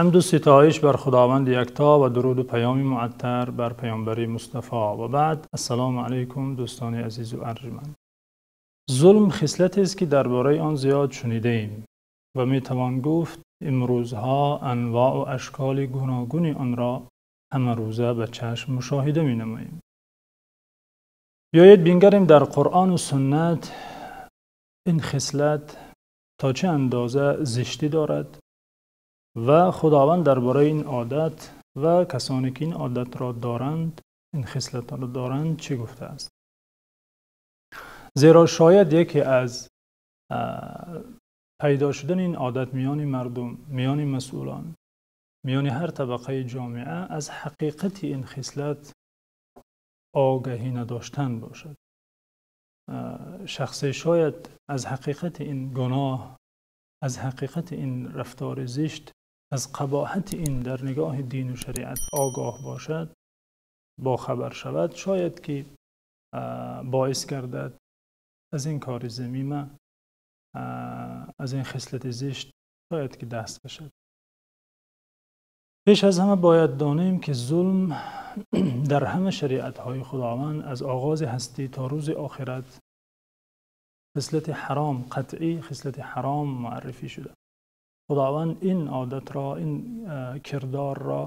Ҳамду ситоиш бар Худованди якто ва дуруду паёми муаттар бар паёмбари Мустафо. Ва баъд, ассалому алайкум, дӯстони азизу арҷманд. Зулм хислатест, ки дар бораи он зиёд шунидаем ва метавон гуфт имрӯзҳо анвоъ ва ашколи гуногуни онро ҳамарӯза ба чашм мушоҳида менамоем. Биёед бингарем, дар Қуръону суннат ин хислат то чӣ андоза зиштӣ дорад ва Худованд дар бораи ин одат ва касоне ки ин одатро доранд, ин хислатро доранд, чӣ гуфтааст. Зеро шояд яке аз пайдо шудани ин одат миёни мардум, миёни масъулон, миёни ҳар табақаи ҷомеа аз ҳақиқати ин хислат огаҳӣ надоштан бошад. Шахсе шояд аз ҳақиқати ин гуноҳ, аз ҳақиқати ин рафтори зишт, аз қабоҳати ин дар нигоҳи дину шариат огоҳ бошад, бохабар шавад, шояд ки боис гардад аз ин кори замима, аз ин хислати зишт шояд ки даст кашад. Пеш аз ҳама бояд донем, ки зулм дар ҳама шариатҳои Худованд аз оғози ҳастӣ то рӯзи охират хислати ҳаром, қатъӣ хислати ҳаром муаррифӣ шуда. Худованд ин одатро, ин кирдорро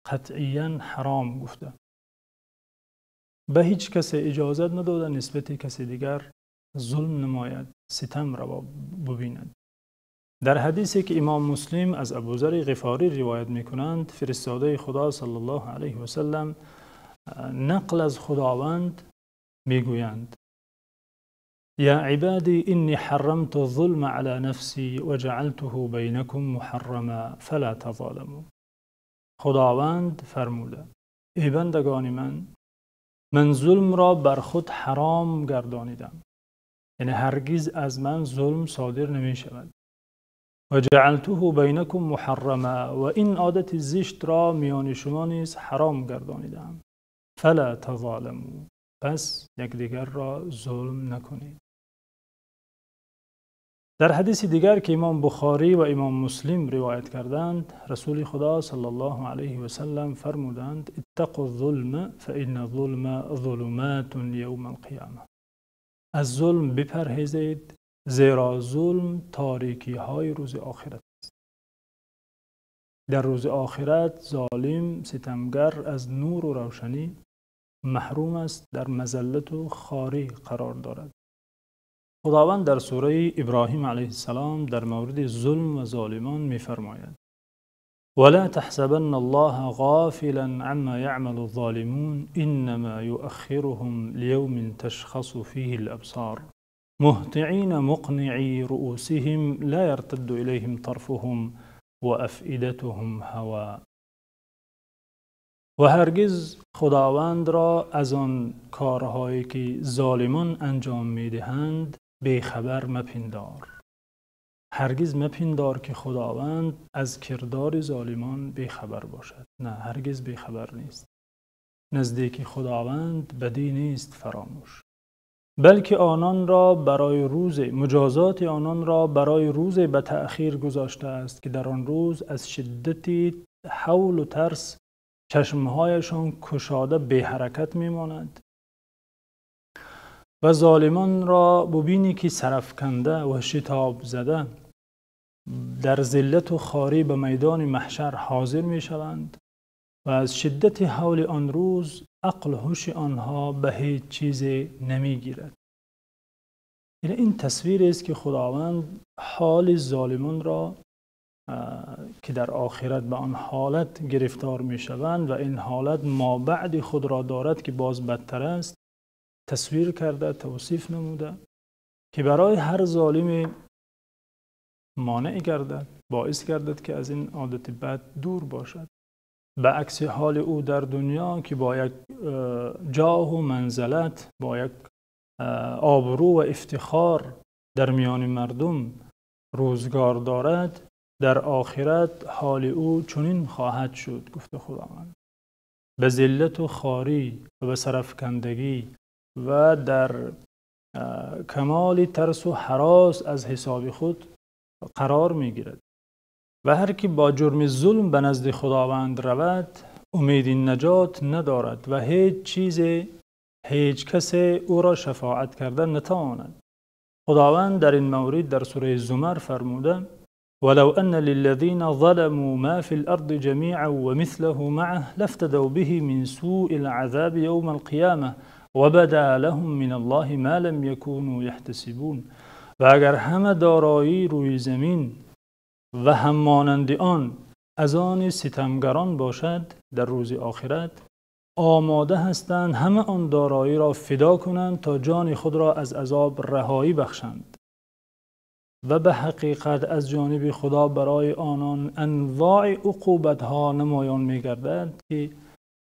қатъиян ҳаром гуфта. Ба ҳеҷ касе иҷозат надода нисбати касе дигар зулм намояд, ситам раво бубинад. Дар ҳадисе, ки имом Муслим аз Абузари Ғифорӣ ривоят мекунанд, фиристодаи Худо саллаллоҳу алайҳи васаллам нақл аз Худованд мегӯянд: «Я ибади, инни ҳаррамту зулма ала нафси ва ҷаъалтуҳу байнакум муҳаррама, фала тазоламу». Худованд фармуда: «Эй бандагони ман, ман зулмро бар худ ҳаром гардонидам», яъне ҳаргиз аз ман зулм содир намешавад. «Ва ҷаъалтуҳу байнакум муҳаррама», ва ин одати зиштро миёни шумо низ ҳаром гардонидам. «Фала тазоламу», пас якдигарро зулм накунед. Дар ҳадиси дигар, ки имом Бухорӣ ва имом Муслим ривоят карданд, расули Худо саллаллоҳу алайҳи васаллам фармуданд: «Иттақу зулма, фаинна зулма зулуматун явмал қиёма». Аз зулм бипарҳезед, зеро зулм торикиҳои рӯзи охират аст. Дар рӯзи охират золим, ситамгар аз нуру равшанӣ маҳрум аст, дар мазаллату хорӣ қарор дорад. Худованд дар сураи Иброҳим алайҳиссалом дар мавриди зулм ва золимон мефармояд: «Вала таҳсабанна Аллоҳа ғофилан амма яъмалу золимун, иннамо юаххируҳум лиявмин ташхасу фиҳил абсор, муҳтиъина муқниъи руусиҳим, ла яртадду илайҳим тарфуҳум ва афъидатуҳум ҳаво». Ва ҳаргиз Худовандро аз он корҳое ки золимон анҷом медиҳанд бехабар мапиндор. Ҳаргиз мапиндор, ки Худованд аз кирдори золимон бехабар бошад. На, ҳаргиз бехабар нест. Наздики Худованд бадӣ нест фаромӯш, балки ононро барои рӯзе, муҷозоти ононро барои рӯзе ба таъхир гузоштааст, ки дар он рӯз аз шиддати ҳавлу тарс чашмҳояшон кушода беҳаракат мемонад ва золимонро бубинӣ, ки сарафканда ва шитоб зада дар зиллату хорӣ ба майдони маҳшар ҳозир мешаванд ва аз шиддати ҳавли он рӯз ақлу ҳуши онҳо ба ҳеҷ чизе намегирад. Яъне ин тасвирест, ки Худованд ҳоли золимонро, ки дар охират ба он ҳолат гирифтор мешаванд ва ин ҳолат мобаъди худро дорад, ки боз бадтар аст, тасвир карда, тавсиф намуда, ки барои ҳар золиме монеъ гардад, боис гардад, ки аз ин одати бад дур бошад. Ба акси ҳоли ӯ дар дунё, ки бо як ҷоҳу манзалат, бо як обрӯ ва ифтихор дар миёни мардум рӯзгор дорад, дар охират ҳоли ӯ чунин хоҳад шуд, гуфта Худованд: ба зиллату хорӣ ва ба сарафкандагӣ ва дар камоли тарсу ҳарос аз ҳисоби худ қарор мегирад. Ва ҳар ки бо ҷурми зулм ба назди Худованд равад, умеди наҷот надорад ва ҳеҷ чизе, ҳеҷ касе ӯро шафоат карда натавонад. Худованд дар ин маврид дар сураи Зумар фармуда: وَلَوْ أَنَّ لِلَّذِينَ ظَلَمُوا مَا فِي الْأَرْضِ جَمِيعًا وَمِثْلَهُ مَعَهُ لَافْتَدَوْا بِهِ مِنْ سُوءِ الْعَذَابِ يَوْمَ الْقِيَامَةِ وَبَدَا لَهُمْ مِنَ اللَّهِ مَا لَمْ يَكُونُوا يَحْتَسِبُونَ. Ва агар ҳама дороӣ рӯи замин ва ҳам монанди он аз они ситамгарон бошад, дар рӯзи охират омода ҳастанд ҳама он дороиро фидо кунанд то ҷони худро аз азоб раҳоӣ бахшанд. Ва ба ҳақиқат аз ҷониби Худо барои онон анвои уқубатҳо намоён мегардад, ки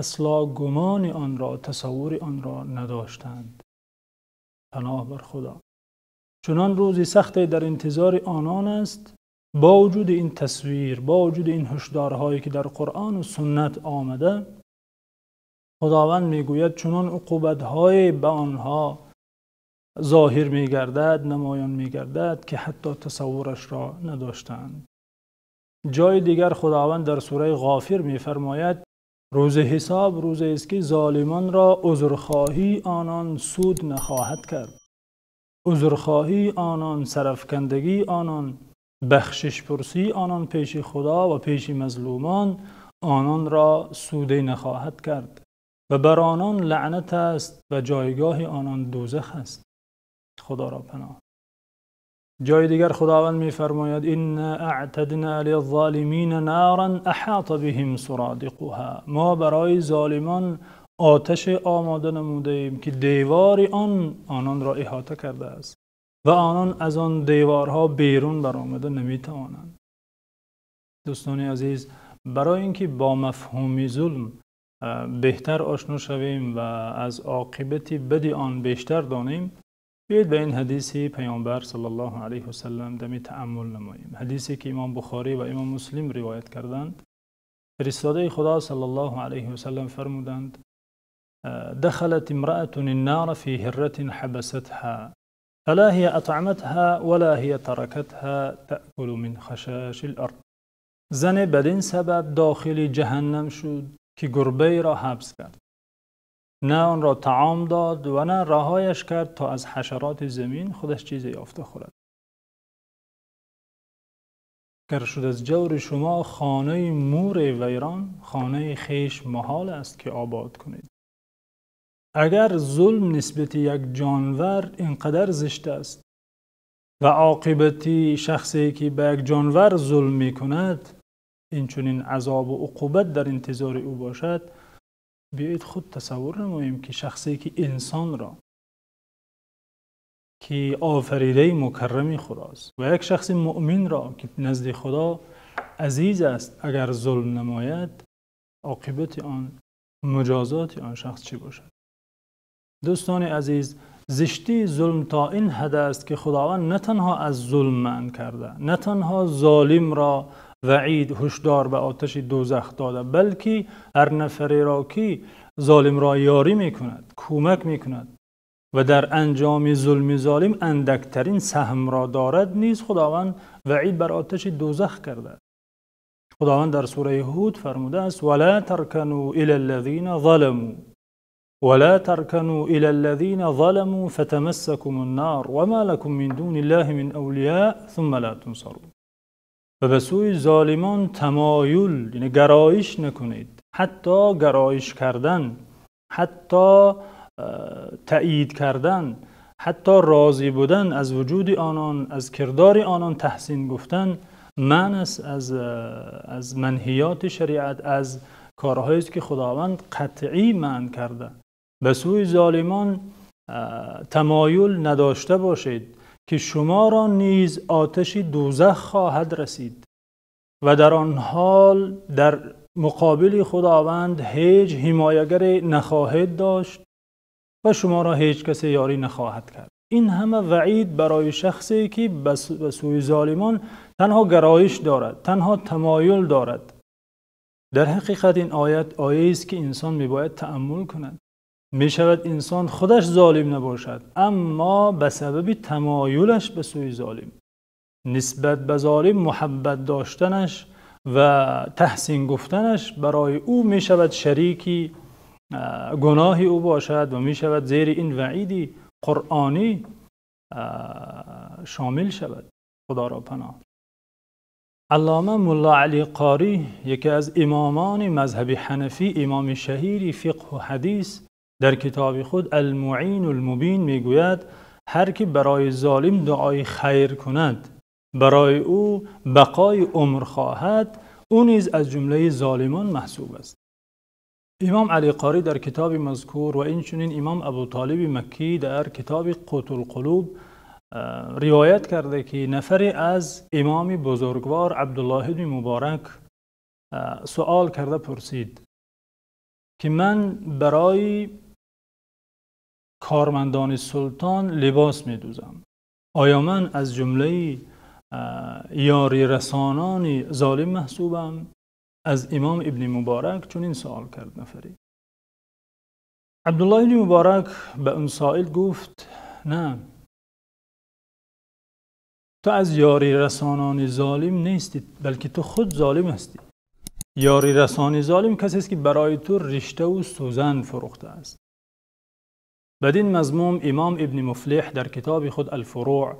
асло гумони онро, тасаввури онро надоштанд. Паноҳ бар Худо. Чунон рӯзи сахте дар интизори онон аст. Бо вуҷуди ин тасвир, бо вуҷуди ин ҳушдорҳое ки дар Қуръон ва суннат омада, Худованд мегӯяд чунон уқубатҳое ба онҳо зоҳир мегардад, намоён мегардад, ки ҳатто тасаввурашро надоштанд. Ҷои дигар Худованд дар сураи Ғофир мефармояд: рӯзи ҳисоб рӯзест ки золимонро узрхоҳии онон суд нахоҳад кард. Узрхоҳии онон, сарафкандагии онон, бахшишпурсии онон пеши Худо ва пеши мазлумон ононро суде нахоҳад кард ва бар онон лаънат аст ва ҷойгоҳи онон дӯзах аст. Худоро паноҳ. Ҷои дигар Худованд мефармояд: инна аътадна лиззолимина наран аҳота биҳим сурадиқуҳа. Мо барои золимон оташ омода намудаем, ки девори он ононро иҳота кардааст ва онон аз он деворҳо берун баромада наметавонанд. Дӯстони азиз, барои инки бо мафҳуми зулм беҳтар ошно шавем ва аз оқибати бади он бештар донем, биёед ба ин ҳадиси Паёмбар саллаллоҳу алайҳи васаллам дами таъаммул намоем. Ҳадисе ки Имом Бухорӣ ва Имом Муслим ривоят карданд. Фиристодаи Худо саллаллоҳу алайҳи васаллам фармуданд: دخلت امرأة النار في هرة حبستها فلا هي أطعمتها ولا هي تركتها تأكل من خشاش الأرض. زن بدین سبب داخل جهنم شد که گربه را حبس کرد. نه آن را طعام داد و نه رهایش کرد تا از حشرات زمین خودش چیزی یافته خورد. گر شد از جور شما خانه مور ویران، خانه خیش محال است که آباد کنید. اگر ظلم نسبت یک جانور اینقدر زشت است و عاقبتی شخصی که به یک جانور ظلم میکند این چنین عذاب و عقوبت در انتظار او باشد، بیایید خود تصور نماییم که شخصی که انسان را که آفریده مکرم خداست و یک شخص مؤمن را که نزد خدا عزیز است اگر ظلم نماید، عاقبت آن، مجازات آن شخص چی باشد؟ دوستان عزیز، زشتی ظلم تا این حد است که خداوند نه تنها از ظلم منع کرده، نه تنها ظالم را وعید، هشدار به آتش دوزخ داده، بلکه هر نفری را که ظالم را یاری میکند، کمک میکند و در انجام ظلم ظالم اندکترین سهم را دارد نیز خداوند وعید بر آتش دوزخ کرده. خداوند در سوره هود فرموده است: ولا ترکنوا الی الذین ظلموا ولا ترکنوا الی الذین ظلموا فتمسکم النار وما لكم من دون الله من اولیاء ثم لا تنصرون. و به سوی ظالمان تمایل، یعنی گرایش نکنید، حتی گرایش کردن، حتی تأیید کردن، حتی راضی بودن از وجود آنان، از کردار آنان تحسین گفتن، من از منهیات شریعت، از کارهایی است که خداوند قطعی منع کرده. به سوی ظالمان تمایل نداشته باشید که شما را نیز آتش دوزخ خواهد رسید و در آن حال در مقابل خداوند هیچ حمایتگری نخواهید داشت و شما را هیچ کسی یاری نخواهد کرد. این همه وعید برای شخصی که به سوی ظالمان تنها گرایش دارد، تنها تمایل دارد. در حقیقت این آیت آیه است که انسان میباید تأمل کند. میشود انسان خودش ظالم نباشد، اما به سبب تمایلش به سوی ظالم، Нисбат ба золим муҳаббат доштанаш ва таҳсин гуфтанаш барои ӯ мешавад шарики гуноҳи ӯ бошад ва мешавад зери ин ваъиди қуръонӣ шомил шавад. Худоро паноҳ. Аллома Мулло Алӣ Қорӣ, яке аз имомони мазҳаби ҳанафӣ, имоми шаҳири фиқҳ ва ҳадис, дар китоби худ Ал-Муъин ал-Мубин мегӯяд: ҳар ки барои золим дуои хайр кунад, барои ӯ бақои умр хоҳад, ӯ низ аз ҷумлаи золимон маҳсуб аст. Имом Алӣ Қорӣ дар китоби мазкур ва инчунин имом Абӯ Толиб Маккӣ дар китоби Қутул-қулуб ривоят карда, ки нафаре аз имоми бузургвор Абдуллоҳ ибни Муборак савол карда пурсид, ки ман барои кормандони султон либос медӯзам, оё ман аз ҷумлаи ёрирасонони золим маҳсубам? Аз имом ибни Муборак чунин савол кард нафаре. Абдуллоҳ ибни Муборак ба он соил гуфт: не, ту аз ёрирасонони золим нестӣ, балки ту худ золим ҳастӣ. Ёрирасони золим касест, ки барои ту ришта ва сӯзан фурӯхта аст. Бад-ин мазмум имом ибни Муфлиҳ дар китоби худ Ал-Фурӯъ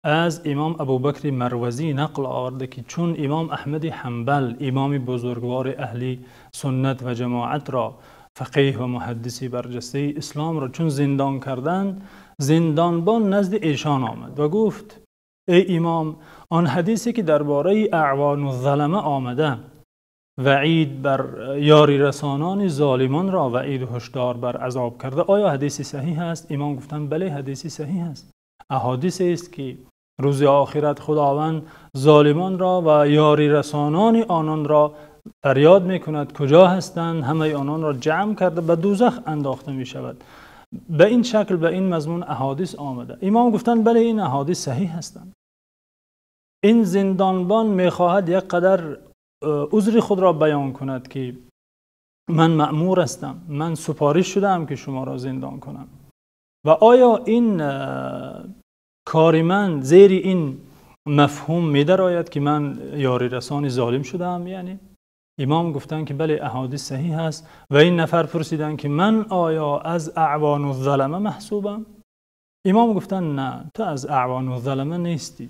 аз имом Абӯбакр Марвазӣ нақл оварда, ки чун имом Аҳмад Ҳанбал, имоми бузургвори аҳли суннат ва ҷамоатро, фақеҳ ва муҳаддиси барҷастаи исломро чун зиндон карданд, зиндонбон назди эшон омад ва гуфт: эй имом, он ҳадисе ки дар бораи аъвону залама омада, ваъид бар ёрирасонони золимонро ваъид ва ҳушдор бар азоб карда, оё ҳадиси саҳиҳ аст? Имом гуфтанд: бале, ҳадиси саҳиҳ аст. Аҳодисе аст, ки рӯзи охират Худованд золимонро ва ёрирасонони ононро фарёд мекунад, куҷо ҳастанд? Ҳамаи ононро ҷамъ карда ба дӯзах андохта мешавад. Ба ин шакл, ба ин мазмун аҳодис омада. Имом гуфтанд: бале, ин аҳодис саҳиҳ ҳастанд. Ин зиндонбон мехоҳад як қадар узри худро баён кунад, ки ман маъмур ҳастам, ман супориш шудаам, ки шуморо зиндон кунам. Ва оё ин кори ман зери ин мафҳум медарояд, ки ман ёрирасони золим шудаам? Яъне имом гуфтанд, ки бале, аҳодис саҳиҳ аст. Ва ин нафар пурсиданд, ки ман оё аз аъвону залама маҳсубам? Имом гуфтанд: не, ту аз аъвону залама нестӣ.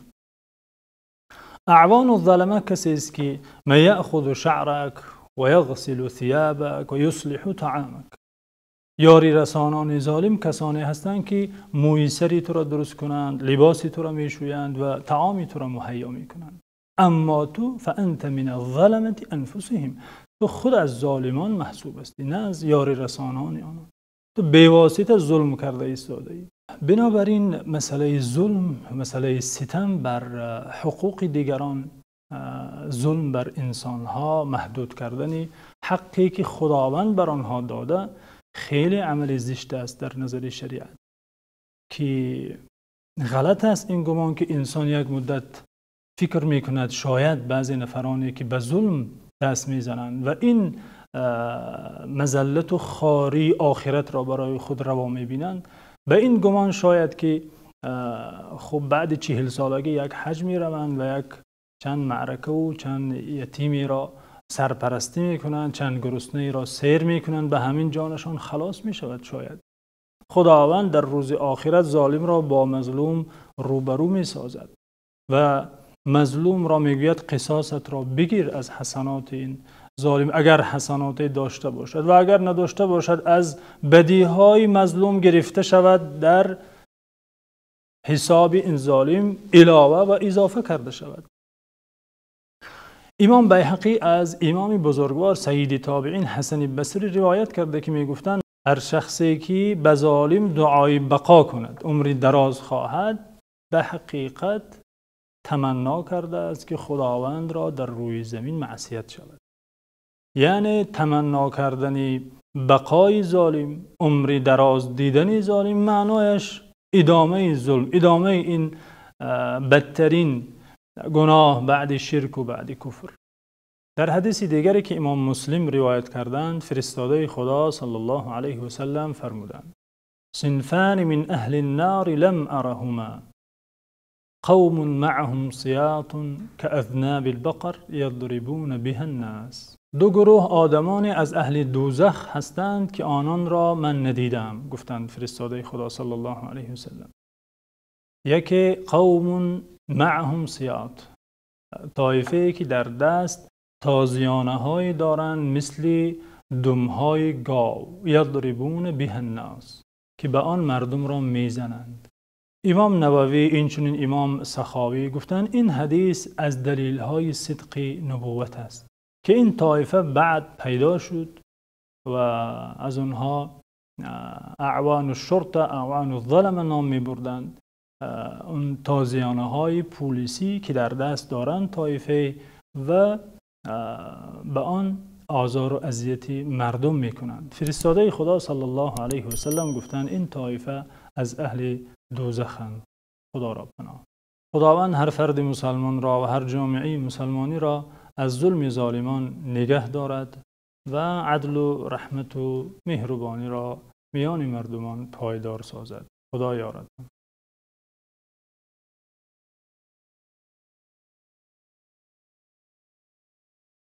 Аъвону залама касест, ки ман яъхузу шаърак ва яғсилу сиёбак ва юслиҳу таъомак. Ёрирасонони золим касоне ҳастанд, ки мӯи сари туро дуруст кунанд, либоси туро мешӯянд ва таоми туро муҳайё мекунанд. Аммо ту фаанта миназ-заламати анфусаҳум, ту худ аз золимон маҳсуб ҳастӣ, на аз ёрирасонони онон. Ту бевосита зулм карда истодаӣ. Бинобар ин масъалаи зулм, масъалаи ситам бар ҳуқуқи дигарон, зулм бар инсонҳо, маҳдуд кардани ҳаққе ки Худованд бар онҳо дода, хеле амали зишт аст дар назари шариат, ки ғалат аст ин гумон, ки инсон як муддат фикр мекунад шояд баъзе нафароне ки ба зулм даст мезананд ва ин мазаллат ва хории охиратро барои худ раво мебинанд, ба ин гумон шояд ки хуб баъд 40 солагӣ як ҳаҷ мераванд ва як чанд маърака ва чанд ятимеро сарпарастӣ мекунанд, чанд гуруснеро сер мекунанд, ба ҳамин ҷонашон халос мешавад. Шояд Худованд дар рӯзи охират золимро бо мазлум рӯбарӯ месозад ва мазлумро мегӯяд: қисосатро бигир аз ҳасаноти ин золим, агар ҳасаноте дошта бошад, ва агар надошта бошад аз бадиҳои мазлум гирифта шавад, дар ҳисоби ин золим илова ва изофа карда шавад. Имом Байҳақӣ аз имоми бузургвор саййиди тобеин Ҳасани Басрӣ ривоят карда, ки мегуфтанд: ҳар шахсе ки ба золим дуои бақо кунад, умри дароз хоҳад, ба ҳақиқат таманно кардааст, ки Худовандро дар рӯи замин маъсият шавад. Яъне таманно кардани бақои золим, умри дароз дидани золим, маънояш идомаи зулм, идомаи ин бадтарин гуноҳ баъди ширк ва баъди куфр. Дар ҳадиси дигаре ки имом Муслим ривоят карданд, фиристодаи Худо саллаллоҳу алайҳи васаллам фармуданд: синфан мин аҳли н-нор лам араҳума قوم معهم سياط كأذناب البقر يضربون بها الناس. Ду гурӯҳ одамоне аз аҳли дӯзах ҳастанд, ки ононро ман надидам, гуфтанд фиристодаи Худо саллаллоҳу алайҳи васаллам. Яке قوم معهم سياط, тоифае ки дар даст тозиёнаҳое доранд мисли думҳои гов, يضربون بها الناس, ки ба он мардумро мезананд. Имом Нававӣ, инчунин имом Саховӣ гуфтанд, ин ҳадис аз далелҳои сидқи нубувват аст, ки ин тоифа баъд пайдо шуд ва аз онҳо أعوان الشرطة, أعوان الظلمة ном мебурданд. Он тозиёнаҳои пулисӣ, ки дар даст доранд тоифа ва ба он озору азияти мардум мекунанд. Фиристодаи Худо саллаллоҳу алайҳи васаллам гуфтанд, ин тоифа аз аҳли дӯзаханд, Худоро паноҳ. Худованд ҳар фарди мусалмонро ва ҳар ҷомеаи мусалмониро аз зулми золимон нигаҳ дорад ва адлу раҳмату меҳрубониро миёни мардумон пойдор созад. Худо ёратон.